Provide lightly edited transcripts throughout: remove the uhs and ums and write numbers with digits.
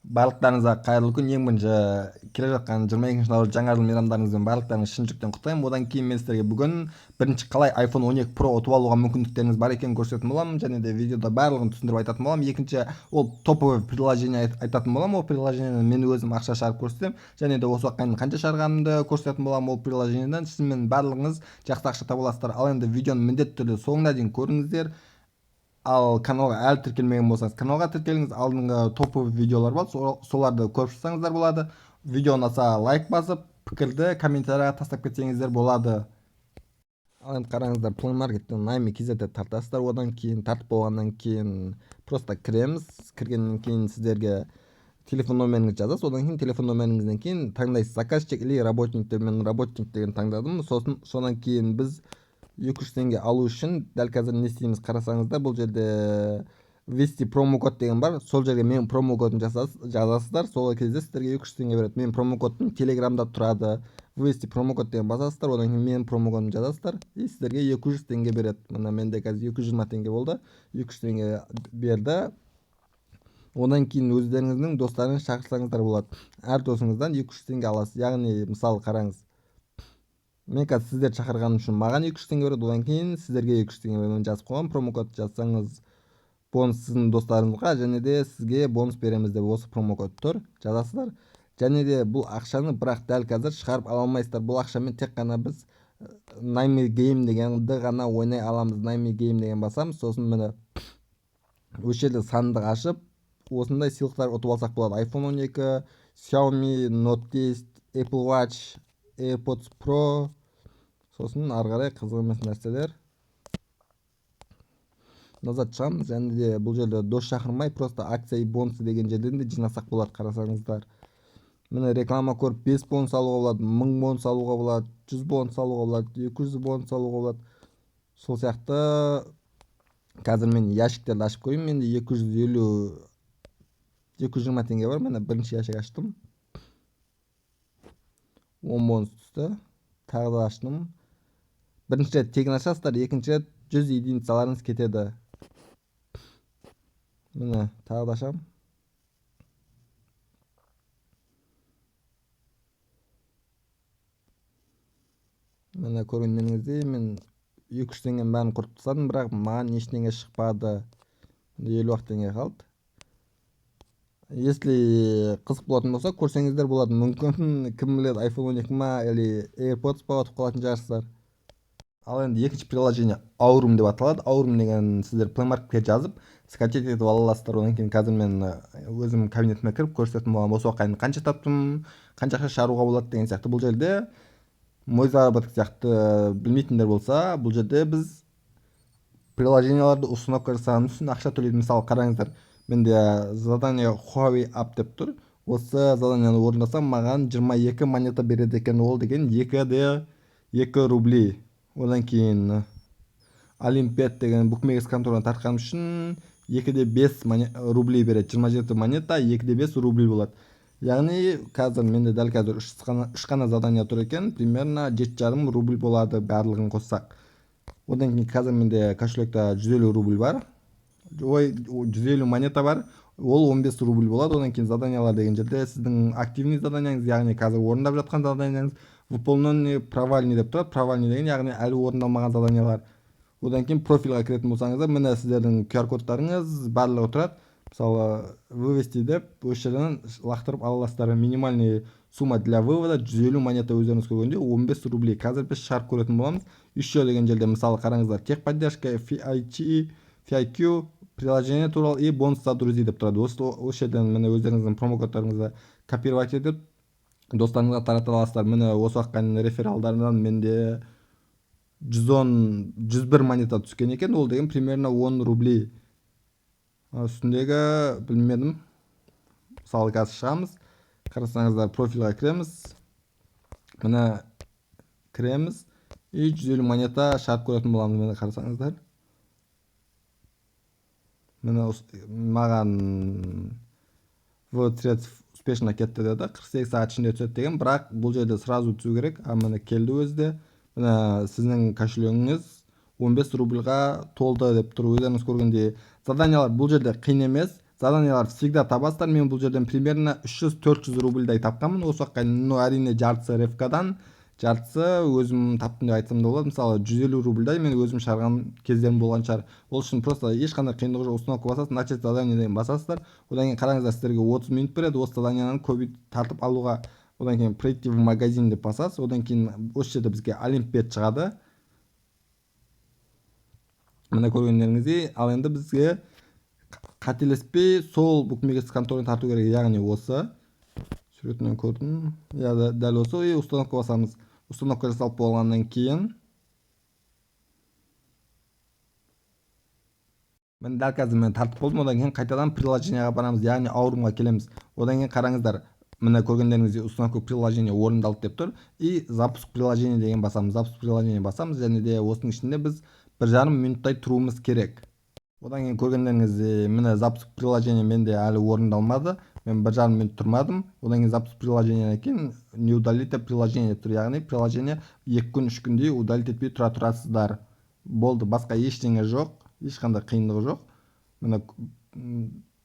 Барлықтарыңызға қайырлы күн! Ең бірінші келе жатқан 22 наурыз жаңа жыл мейрамдарыңызбен барлықтарыңызды шын жүректен құттықтаймын. Одан кейін мен сіздерге бүгін бірінші қалай iPhone 12 Pro ұтып алуға мүмкіндіктеріңіз бар екенін көрсететін боламын және де видеода барлығын түсіндіріп айтатын боламын. Екінші, ол топовый приложение айтатын боламын. Ол приложениені мен өзім ақша шығарып көрсетемін және де осы уақытқа дейін қанша шығарғанымды көрсететін боламын. Ол приложениеден шынымен барлығыңыз жақсы ақша таба аласыздар. Ал енді видеоны міндетті түрде соңына дейін көріңіздер. Ал каналға әлі тіркелмеген болсаңыз, каналға тіркеліңіз. Алдыңғы топовый видеолар бар, соларды көріп шықсаңыздар болады. Видео ұнаса, лайк басып, пікірді комментарияға тастап кетсеңіздер болады. Ал енді қараңыздар, Play Market'тен Найми kz тартасыздар. Одан кейін тартып болғаннан кейін просто кіреміз. Кіргеннен кейін сіздерге телефон номеріңізді жазасыз. Одан кейін телефон номеріңізден кейін таңдайсыз «заказчик» или «работник» деп. Мен «работник» деген таңдадым. Сосын содан кейін біз 200 теңге алу үшін дәл қазір не істейміз? Қарасаңыздар, бұл жерде «ввести промокод» деген бар. Сол жерге менің промокодым жазасыздар. Сол кезде сіздерге 200 теңге береді. Менің промокодым Телеграмда тұрады. «Ввести промокод» деген басасыздар. Одан кейін менің промокодымды жазасыздар, и сіздерге 200 теңге береді. Мына менде қазір 220 теңге болды, 200 теңге берді. Одан кейін өздеріңіздің достарыңызды шақырсаңыздар болады. Әр досыңыздан 200 теңге аласыз. Яғни, мысалы, қараңыз, мен қазір сіздерді шақырғаным үшін маған 200 теңге береді, одан кейін сіздерге 200 теңге береді. Мен жазып қойғанмын, промокод жазсаңыз, бонус сіздің достарыңызға және де сізге бонус береміз деп. Осы промокод тұр, жазасыздар. Және де бұл ақшаны бірақ дәл қазір шығарып ала алмайсыздар. Бұл ақшамен тек қана біз Найми Гейм дегенді ғана ойнай аламыз. Найми Гейм деген басамыз. Сосын міне, осы жерде сандық ашып, осындай сыйлықтар ұтып алсақ болады: iPhone 12, Xiaomi Note 10, Apple Watch, AirPods Pro, сосын ары қарай қызық емес нәрселер. Назад шығамыз. Және де бұл жерде дос шақырмай, просто «акция и бонусы» деген жерден де жинасақ болады. Қарасаңыздар, міне, реклама көріп 5 бонус алуға болады, 1000 бонус алуға болады, 100 бонус алуға болады, 200 бонус алуға болады. Сол сияқты қазір мен ящиктерді ашып көрейін. Менде 250, 220 теңге бар. Міне, бірінші ящик аштым, 10 бонус түсті. Тағы да аштым. Бірінші рет тегін ашасыздар, екінші рет 100 единицаларыңыз кетеді. Міне, тағы да ашамын. Міне, көргендеріңіздей, мен 200 теңгенің бәрін құртып тастадым, бірақ маған ештеңе шықпады. 50 ақ теңге қалды. Если қызық болатын болса, көрсеңіздер болады. Мүмкін, кім біледі, iPhone 12 ма или AirPods па ұтып қалатын шығарсыздар. Ал енді екінші приложение Аурум деп аталады. Аурум деген сіздер Play Marketке жазып, скачать етіп ала аласыздар. Одан кейін қазір мен өзім кабинетіме кіріп көрсететін боламын, осы уақытқа дейін қанша таптым, қанша ақша шығаруға болады деген сияқты. Бұл жерде «Мой заработок» сияқты білмейтіндер болса, бұл жерде біз приложенияларды установка жасағанымыз үшін ақша төлейді. Мысалы, қараңыздар, менде задание Huawei App деп тұр. Осы заданияны орындасам, маған 22 монета береді екен. Ол деген 2,2 рублей. Одан кейін Олимпиад деген букмекерский контораны тартқаным үшін 2,5 рублей береді. 27 монета 2,5 рубль болады. Яғни қазір менде дәл қазір үш қана задание тұр екен, примерно 7,5 рубль болады барлығын қоссақ. Одан кейін қазір менде кошелекта 150 рубль бар, ой, 150 монета бар, ол 15 рубль болады. Одан кейін «заданиялар» деген жерде сіздің активный заданияңыз, яғни қазір орындап жатқан заданияңыз, выполненный, провальный деп тұрады. Провальный деген, яғни әлі орындалмаған заданиялар. Одан кейін профильға кіретін болсаңыздар, міне, сіздердің QR кодтарыңыз барлығы тұрады. Мысалы, «вывести» деп осы жерден лақтырып ала аласыздар. Минимальный сумма для вывода 150 монета, өздеріңіз көргендей, 15 рублей. Қазір біз шығарып көретін боламыз. «Еще» деген жерде, мысалы, қараңыздар, техподдержка, FIQ, FIQ, приложение туралы и бонус за друзей деп тұрады. Осы жерден, міне, өздеріңіздің промокодтарыңызды копировать етіп, достарыңызға тарата аласыздар. Міне, осы уақытқа дейін рефералдардан менде 110, 101 монета түскен екен. Ол деген примерно 10 рублей. Үстіндегі білмедім. Мысалы, қазір шығамыз. Қарасаңыздар, профильға кіреміз. Міне, кіреміз и 150 монета шығарып көретін боламыз. Міне, қарасаңыздар, міне, маған «вывод средств успешно» кетті деді, 48 сағат ішінде түседі деген. Бірақ бұл жерде сразу түсу керек. А міне, келді өзі де. Міне, сіздің кошелегіңіз 15 рубльға толды деп тұр. Өздеріңіз көргендей, заданиялар бұл жерде қиын емес. Заданиялар всегда табасыздар. Мен бұл жерден примерно 300-400 рубльдай тапқанмын осы уақытқа дейін. Но, әрине, жартысы рефкадан, жартысы өзім таптым деп айтсам да болады. Мысалы, 150 рубльдай мен өзім шығарған кездерім болған шығар. Ол үшін просто ешқандай қиындығы жоқ. Установка басасыз, «Начать задание» деген басасыздар. Одан кейін, қараңыздар, сіздерге 30 минут береді осы заданияны көбейт тартып алуға. Одан кейін «Пройти в магазин» деп басасыз. Одан кейін осы жерде бізге Олимпбет шығады, міне, көргендеріңіздей. Ал енді бізге қателеспей сол букмекерский контораны тарту керек, яғни осы суретінен көрдім, иә, дәл осы. И установка басамыз. Установка жасалып болғаннан кейін, міне, дәл қазір мен тартып болдым. Одан кейін қайтадан приложениеға барамыз, яғни Аурумға келеміз. Одан кейін, қараңыздар, міне, көргендеріңіздей, «Установка приложения орындалды» деп тұр. И «Запуск приложения» деген басамыз. «Запуск приложения» басамыз және де осының ішінде біз 1,5 минуттай тұруымыз керек. Одан кейін, көргендеріңіздей, міне, запуск приложения менде әлі орындалмады, мен 1,5 минут тұрмадым. Одан кейін запуск приложениеден кейін «Не удалите приложение» деп тұр, яғни приложение 2 күн, 3 күндей удалить етпей тұра тұрасыздар. Болды, басқа ештеңе жоқ, ешқандай қиындығы жоқ. Міне,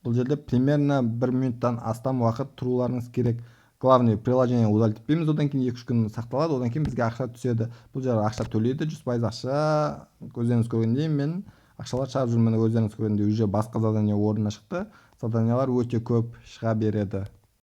бұл жерде примерно бір минуттан астам уақыт тұруларыңыз керек. Главный, приложение удалить етпейміз. Одан кейін 2-3 күн сақталады, одан кейін бізге ақша түседі. Бұл жерде ақша төлейді, 100% ақша. Өздеріңіз көргендей, мен ақшалар шығарып жүрмін. Өздеріңіз көргендей, уже басқа задание орнына шықты. Заданиялар өте көп шыға береді.